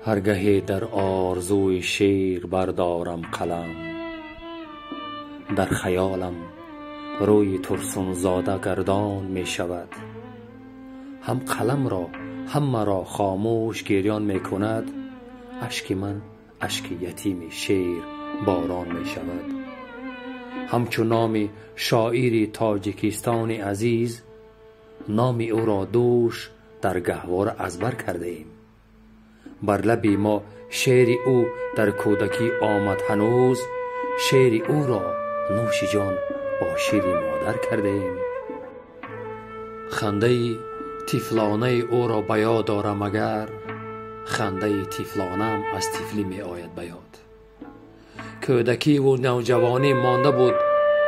Ҳаргаҳе дар орзуи шеър бардорам қалам, дар хаёлам рӯи Турсунзода гардон мешавад. Ҳам қаламро ҳам маро хомӯш гирён мекунад. Ашки ман ашки ятими шеър борон мешавад. Ҳамчу номи шоири Тоҷикистони азиз, номи ӯро дӯш дар гаҳвора аз бар кардаем. Бар лаби мо шеъри ӯ дар кӯдакӣ омад ҳанӯз, шеъри ӯро нӯши ҷон бо шири модар кардаем. Хандаи тифлонаи ӯро ба ёд дорам агар, хандаи тифлонаам аз тифлӣ меояд ба ёд. Кӯдакиву навҷавонӣ монда буд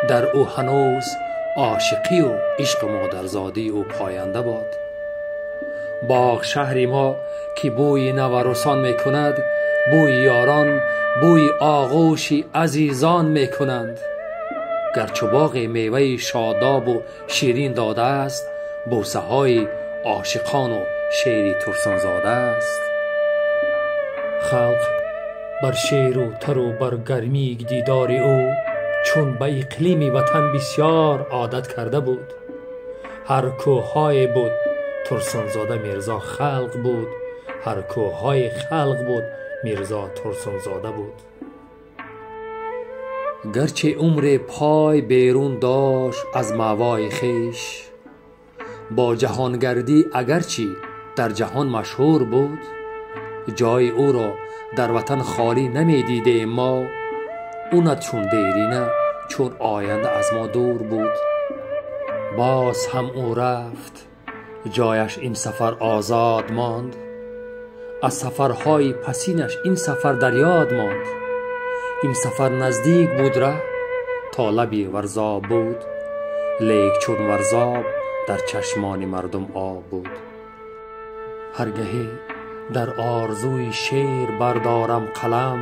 дар ӯ ҳанӯз, ошиқию ишқу модарзодии ӯ поянда бод. Боғ шаҳри мо ки бӯи наварусон мекунад, бӯи ёрон, бӯи оғӯши азизон мекунанд. Гарчу боғи меваи шодобу ширин додааст, бӯсаҳои ошиқону шеъри Турсунзода аст. Халқ бар шеъру тару бар гармии дидори ӯ чун ба иқлими ватан бисёр одат карда буд. Ҳар кӯҳҳое буд Турсунзода Мирзо халқ буд, ҳар кӯҳҳои халқ буд Мирзо Турсунзода буд. Гарчи умре пой берун дошт аз маъвои хеш, бо ҷаҳонгардӣ агарчи дар ҷаҳон машҳур буд, ҷои ӯро дар ватан холӣ намедидем мо. Ӯ на чун дерина, чун оянда аз мо дур буд. Боз ҳам ӯ рафт, ҷояш ин сафар озод монд. Аз сафарҳои пасинаш ин сафар дар ёд монд. Ин сафар наздик буд раҳ то лаби Варзоб буд, лек чун Варзоб дар чашмони мардум об буд. Ҳаргаҳе дар орзуи шеър бардорам қалам,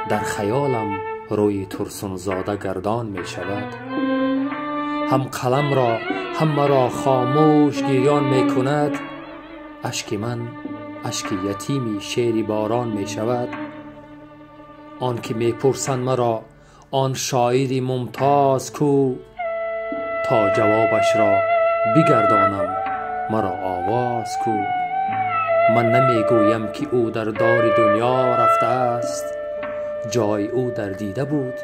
дар хаёлам рӯи Турсунзода гардон мешавад. Ҳам қаламро ҳам маро хомӯш гирён мекунад. Ашки ман ашки ятими шеъри борон мешавад. Он ки мепурсанд маро он шоири мумтоз ку, то ҷавобашро бигардонам маро овоз ку. Ман намегӯям ки ӯ дар дори дунё рафтааст, ҷои ӯ дар дида буд,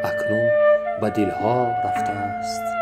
акнун ба дилҳо рафтааст.